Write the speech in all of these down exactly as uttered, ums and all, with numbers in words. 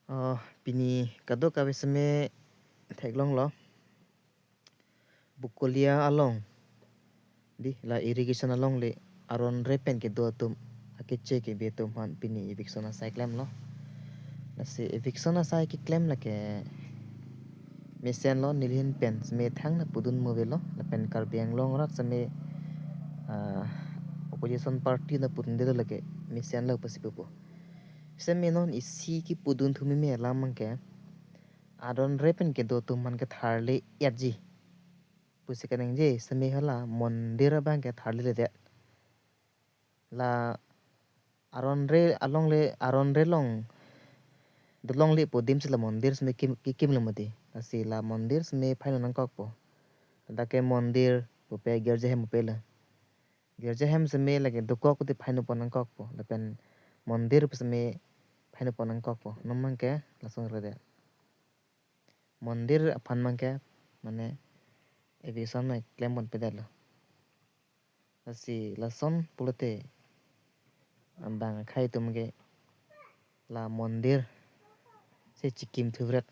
Oh, pini kadokave seme theklonglo. Bokolia along, di la irrigation along le aron re pen kedo atum, akeche kebi atum aphan pini eviction asai klemlo. Lasi eviction asai keklem lake mesenlo, nelihin pen seme thang nangpudun mo avelo, lapen Karbi Anglong arat seme, ah, opposition party nangpudunde lake mesenlo pusi pupo. Seme non isi kepudun thu meme alam abangke, aron re pen kedo atum aphan ketharli etji pusi kaningje. Seme hala mondir abangke tharliledet. La aron re along le, aron re along dolongle pu adim si la mondir seme kim, kekimlo mati. Lasi la mondir seme phaino nangkokpo. Ladak ke mondir pupe girja hem pupe la. Girja hem seme lake dokok kuti phaino pon nangkokpo. Lapen mondir pu seme phaino pon nangkokpo. Non abangke lason redet. Mondir aphan abangke mane eviction mai klem ponpedetlo. Lasi lason pulote abang akhei atum ke la mondir si chikim thuvret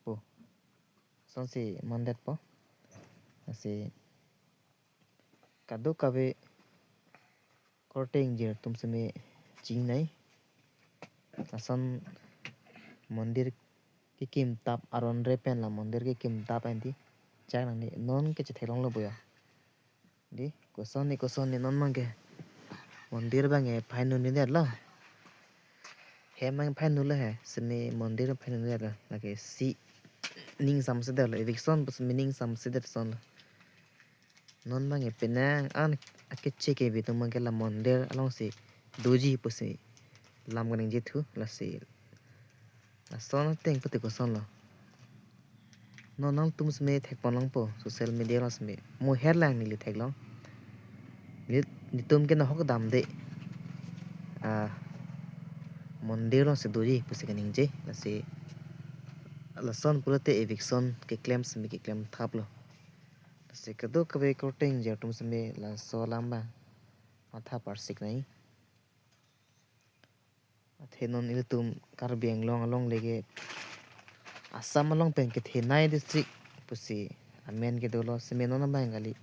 po. Lasonsi mandetpo. Lasi kadokave korte ingjir atum seme chingnai. Lason mondir kekim tap, aron re pen la mondir kekim tap anti chak nangne, non ke chetheklonglo boya. Di, kosonne, kosonne non abangke mondir abangke phaino nidetlo. Hem abang phaino lo he, seme mondir phaino nidetlo. Lake si ning samsedetlo, eviction pu seme ning samsedet sonlo. Non abangke penang an akeche kebi atum abangke la mondir alongsi doji pusi lam kaningje thu. Lasi lason ateng pute kosonlo. Non nangtum seme thekpon longpo social media along seme. Mo headline neli theklong. Neli, netum ke nahok damde. Ah, mondir alongsi doji pusi kaningje. Lasi lason pulote eviction keklem seme keklem thaplo. Lasi kadokave korte ingjir atum seme laso alam abang matha parsiknai. Athe non ilitum Karbi Anglong along lake Assam along pen kethenei district pusi amen kedolo, seme non abang kali.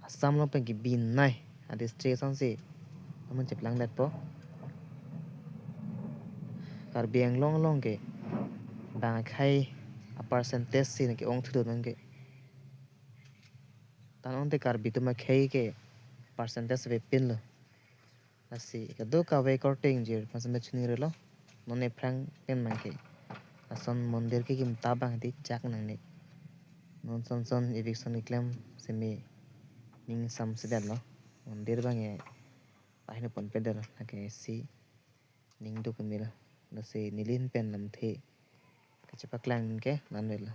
Assam along pen kebinei adistrict asonsi amen cheplangdetpo. Karbi Anglong along ke bang akhei apercentage si nangke-ong thudo non ke. Tan ante Karbi atum akhei ke percentage avepinlo. Lasi kadokave korte ingjir aphan seme chiningrilo. Non aphrang pen abangke lason mondir kekim tap abang di chak nangne. Non son son eviction keklem seme ning samsedetlo. Mondir abangke phaino ponpedetlo, lake si ning duk kemelo. Lasi nelihin pen lamthe kachepaklang ke nanvelo.